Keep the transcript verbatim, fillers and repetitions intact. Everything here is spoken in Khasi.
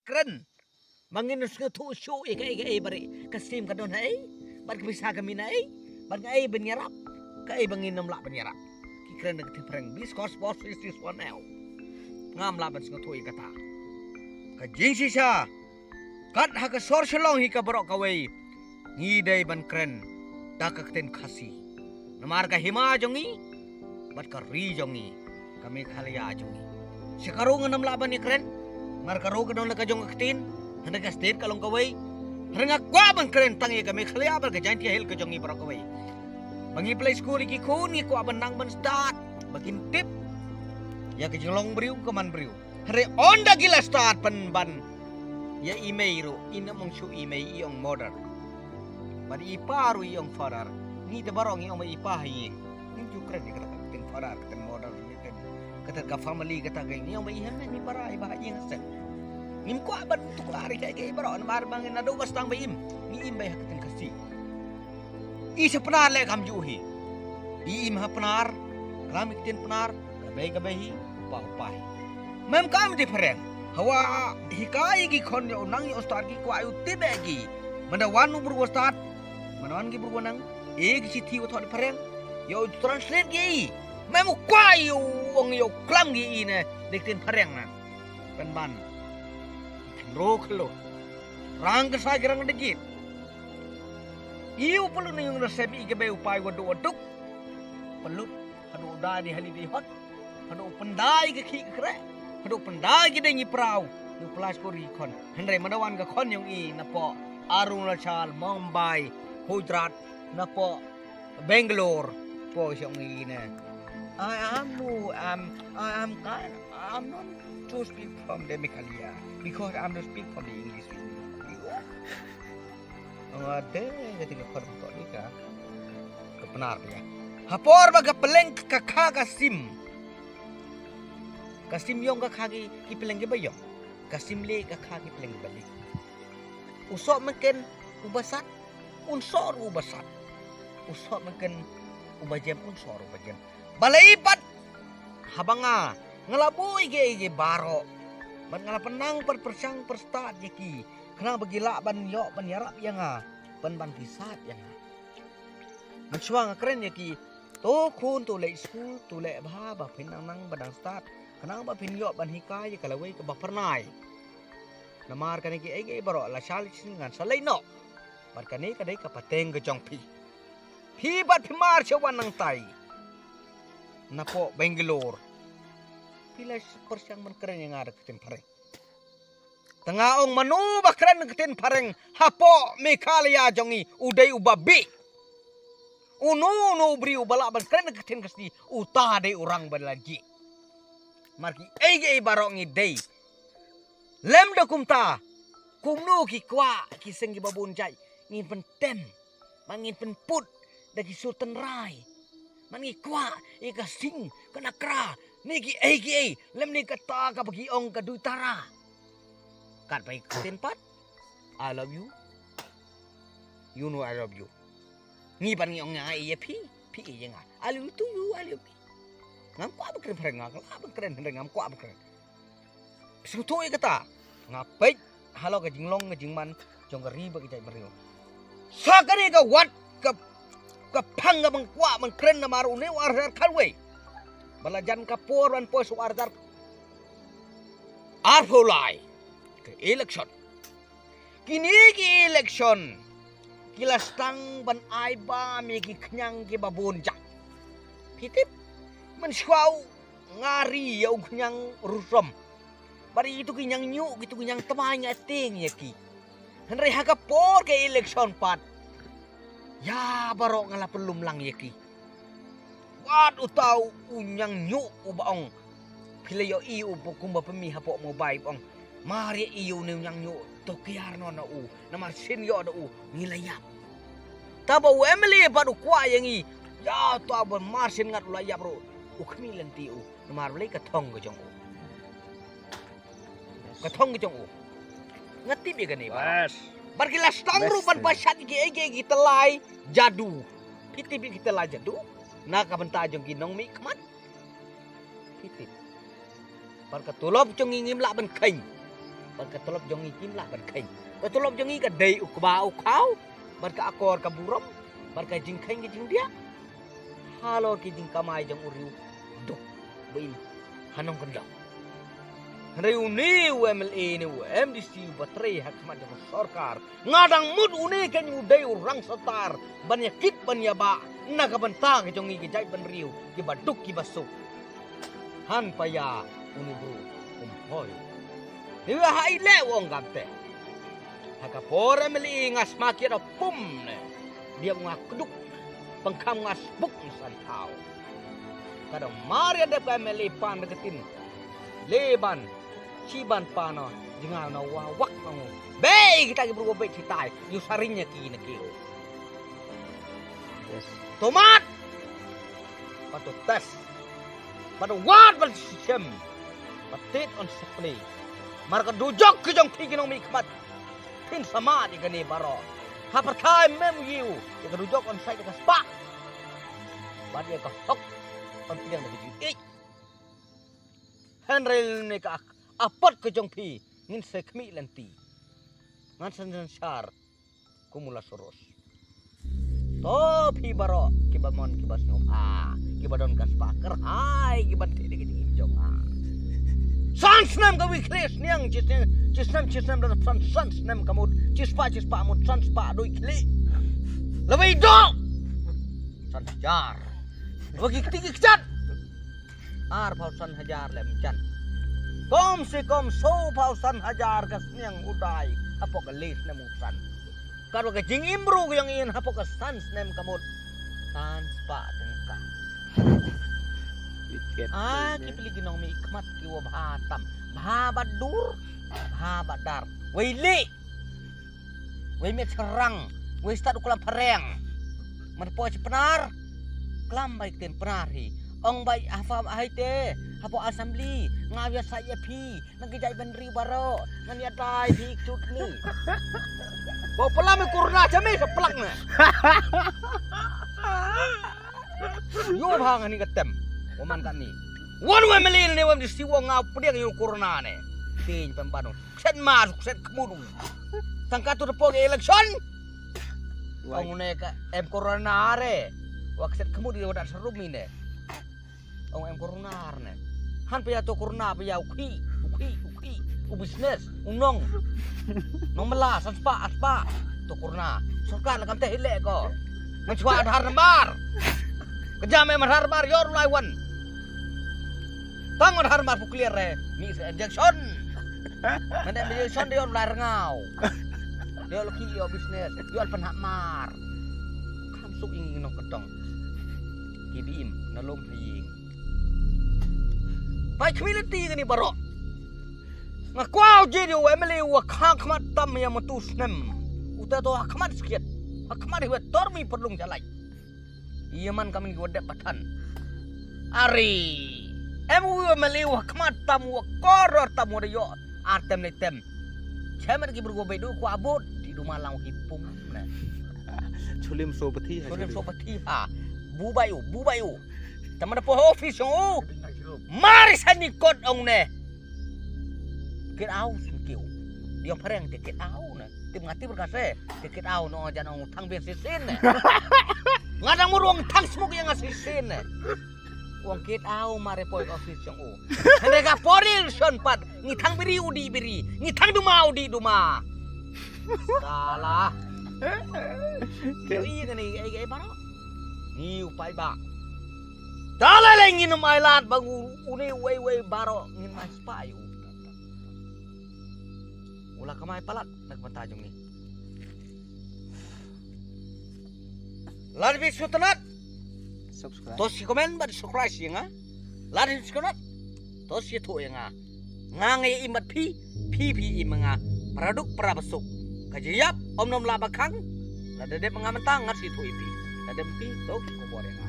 kren. Ba ngin sngewthuh shuh ïa kaei kaei ba ri ka sim ka don haei, bad ka pisa ka mih naei, bad kaei ban ïarap, kaei ba ngin ym lah ban ïarap. Ki kren da ka ktien phareng, because boss is this one now. Ngam lah ban sngewthuh ïa kata. Ka jingshisha, kat ha ka sor Shillong hi ka baroh kawei, ngi dei ban kren da ka ktien Khasi. Namar ka hima jong ngi, bad ka ri jong ngi, ka Meghalaya jong ngi. Shi karu ngan ym lah ban ïa kren, namar karu ka don la ka jong ka ktien, hynrei ka state ka long kawei. Hynrei nga kwah ban kren tang ïa ka Meghalaya bad ka Jaintia Hills ka jong ngi baroh kawei. Ba ngi plie skul ïa ki khun, ngi kwah ban nang ban stad, ba kin tip ïa ka jinglong briew, ka man briew. Hynrei ynda ki la stad pynban ïa i mei ruh, i nym ong shuh i mei, i ong mother. Bad i pa ruh i ong father. Ngi te baroh ngi ong ba i pa ha ïing. Ngim ju kren ïa kata ka ktien father, ka ktien mother, ka ktien, kata ka family, kata ka, ngi ong ba i ha mei, i para, i ba ha ïing ha sem. Ngim kwah ban tuklar ïa kaei kaei baroh, namar ba ngi naduh ba sdang ba im, ngi im ba ïa ka ktien Khasi. I sha Pnar leh kam ju hi. I im ha Pnar, klam i ktien Pnar, ka bei ka bei hi, u pa u pa hi. Mem kam dei phareng. Hawa hikai ïa ki khon, ïa u nang ïa u stad, ki kwah ïa u tip eh ki. Mynta wan u bru u stad, mynta wan ki bru u nang, eh, ki shithi u thoh dei phareng. Ïa u translate ki i. Mem u kwah ïa u ong, ïa u klam ki i ne dei ktien phareng na. Pynban ki kynroh khlot. Rang ka sa ki rang degit. I u pynlut na ïung na sem, i ka bei u pa i wa duk wa duk. Pynlut haduh u dei ha lih dei hot, haduh u pyndei ka khih ka khreh, haduh u pyndei ki dei ngi praw. U pynlait skur ïa ki khon. Hynrei mynta wan ka khon ïong i napoh Arunachal, Mumbai, Gujarat, napoh Bangalore, poi shong i ne. I am no, I'm, I am kind, I'm not to speak from the Meghalaya because I'm not speak from the English. Nga de, nga de ka khon ko ni ka, ka Pnar ya. Ha por ba ka pleng ka kha ka sim. Ka sim ïong ka kha ki, ki pleng ki ba ïong. Ka sim leh ka kha ki pleng ki ba leh. U soh mynken u ba sat, un soh ruh u ba sat. U soh mynken u ba jem, un soh ruh u ba jem. Balei pat haba nga, nga la buh ïa ki, ïa ki baroh. Bad nga la pynang, pyn pyrshang pyrstad ïa ki. Khnang ba ki lah ban ïoh ban ïarap ïa nga, pynban ki sat ïa nga. Mynshuwa nga kren ïa ki, to khun, to leit skul, to leh bha, ba phin nang nang ba dang stad. Khnang ba phin ïoh ban hikai ïa ka lawei ka ba phyrnai. Namar kane kiei kiei baroh la shah leit shisien ngan sa leit noh. Bad kane ka dei ka pateng ka jong phi. Phi bad phi mar sha wan nangtai. Napoh Bangalore. Phi la pyrshang ban kren ïa nga da ka ktien phareng. Te nga ong mano ba kren ka ktien phareng hapoh Meghalaya jong ngi u dei u ba bih. Uno uno u briew ba lah ban kren ka ktien Khasi uta dei u rang ba la jih. Mar kiei kiei baroh ngi dei. Lem da kumta, kumno ki kwah ki seng ki ba bun jait, ngin pyntem. Ba ngin pynput da ki sur tynrai. Ba ngi kwah ïa ka sing ka nakra ne kiei kiei, lem ne kata kaba ki ong ka duitara. Katba ïa ka ktien pat, I love you. You know I love you. Ngi ban ngi ong nga ïa phi, phi ïa nga. I love you to you, I love you. Ngam kwah ba kren phareng, nga lah ban kren hynrei ngam kwah ba kren. Sngewthuh ïa kata. Nga peit halor ka jinglong ka jingman jong ka ri bad ka jaitbynriew. Sa kane ka wat ka, ka phang kaba nga kwah ban kren namar une u ar hajar khatwei ba la jan ka por ban poi sha u ar hajar arphew lai ka election. Kine ki election ki la sdang ban ai bam ïa ki khñiang ki ba bun jait. Phi tip, mynshuwa nga ri ïa u khñiang rusom. Bad ïa kitu ki ñiangñuh, kitu ki ñiangtmai nga tieng ïa ki. Hynrei ha ka por ka election pat, ïa baroh nga la pynlum lang ïa ki. Wat uta u ñiangñuh u ba ong, phi la ïohi u ba kumba pynmih hapoh mobile ba ong, mar ïa i u ne u ñiangñuh, to kiar noh na u, namar shin ïoh da u ngi la ïap. Taba u M L A pat u kwah ïa ngi, ïa uta ba mar shin ngat u la ïap ruh u khmih lynti u. Namar balei? Ka thong ka jong u. Ka thong ka jong u. Nga tip ïa kane ba. Bas. Bad ki la sdang ruh ban pashat ïa kiei kiei ki tyllai jadu. Phi tip ïa ki tyllai jadu na ka bynta jong ki nongmihkhmat? Phi tip. Bad ka tulop jong ngi ngim lah ban kheiñ. Bad ka tulop jong ngi kim lah ban kheiñ. Ka tulop jong ngi ka dei u kba u khaw, bad ka akor ka burom, bad ka jingkheiñ ka jingdiah halor ki jingkamai jong u riew duk ba im ha nongkyndong. Hynrei une u MLA ne u MDC uba trei ha khmat jong ka sorkar, nga dang mut une kein u dei u rang sorkar ban ïa kit ban ïa bah na ka bynta ka jong ngi ki jaitbynriew kiba duk kiba suk. Han paia une u bru um hoi. Te wa ha i leh u ong kamte. Ha ka por MLA nga sma kiad ha pum ne. Diap nga kduk. Pangkham nga sbuk na san thaw. Ka dang mar ïa dep ka MLA pan da ka tin. Le ban. Chi ban pan no. Jingal na wa wak na ngu. Bei kita ki bru wa bei chitai. Yu sarin ïa ki na kiu. Tomat. Patu tes. Patu wat ban sisem. Patit on sepli. Mar ka dujok ki jong phi ki nongmihkhmat. Phin sama di kane baroh. Ha pyrthai mem yiu. Ïa ka dujok on sai ïa ka spah. Bad ïa ka hok. On pdiang da ka jingïeit. Hynrei ne ka ak. Apot ka jong phi. Ngin sa khmih lynti. Ngan san san shar. Kumula Soros. To phi baroh kiba mon kiba sngewbha kiba don ka spah kyrhai kiba theh da ka jingim jong nga. San snem ka wi khlieh sniang chi snem chi snem chi snem da san san snem ka mut chi spah chi spah mut san spah dui khlieh. Lawei do san hajar. Lawei ki kti ki kchat. Ar phaw san hajar lem jan. Kom se kom so phaw san hajar ka sniang u dai hapoh ka list na mut san. Katwa ka jingim bru ka jong in hapoh ka san snem ka mut san spah tyngka. Ah, ki pili ki nongmihkhmat ki wa bha tam. Bha ba dur, bha ba dar. Wei li. Wei met serang, wei stad u klam phareng. Man po chi pnar. Klam bai ktien pnar hi. Ong bai hafa hai te. Hapoh assembly. Nga wia sa ïa phi. Nang ki jaitbynriew baroh. Ngan ïa dai phi chut ni. Bo pala me kurna cha me sa plak na. Yo bha ngani ka tem. Wa man ka ni. Wan wa melil ne wa mesti wa nga pdiang yo kurna ne. Tin pem banu. Set ma set kemunu. Tang katu depo ke election. Ong ne ka em corona re. Wa set kemunu wa dat serum ine. Ong em corona ne. Han pia to corona pia u khi, u khi, u khi, u business, u nong. Nong mela san spah, ar spah. To corona. Sorkar la kam te hile ko. Ngan chwa Aadhaar number. Kejam em Aadhaar number yor lai wan. Tang Aadhaar number pu clear re. Mi se injection. Mende injection de yor lai rngau. De yor laki yor business. Yor penhak mar. Kam suk ing nong ketong. Ki bi im na lum ha ïing. Bai khmih lynti kani baroh. Nga kwah u jin u MLA u khang khmat tam ïa matu snem. Uta to ha khmat skit. Ha khmat hi wa tor mi perlung jalai. Ïa man kamin ki wa dep batan. Ari. Em u MLA u khmat tam u koror tam u da yo. Ar tem le tem. Chemet ki bru bedu ku abut di duma lang hi pum ne. Chulim so pati ha. Chulim so pati ha. Bu bayu, bu bayu. Taman po office u. Mari sani kot ong ne. Kit au sin kiu. Di ong phareng te kit au ne. Tim ngati berkase. Te kit au no jan ong thang bien sisin ne. Ngadang murung thang smuk yang sisin ne. Wang kit au mare poi ka office jong u. Hande ka pori son pat. Ngi thang biri u di biri. Ngi thang duma u di duma. Salah. Kau iya kan ai ai baroh. Ngi u pai ba. Dala le ngin um ai lad bang u une wei wei baroh ngin mai spa yu. Ula kamai palat nak mata jong ngi. Lad bi sutanat. Subscribe. Tos ki comment bad subscribe ïa nga. Lad bi sutanat. Tos ki tu ïa nga. Nga ngi im bad phi, phi phi im nga. Para duk para basuk. Ka jiyap om nom la bakhang. Lada dep nga mentang ngat si tu ïa phi. Lada phi tu ki kubor ïa nga.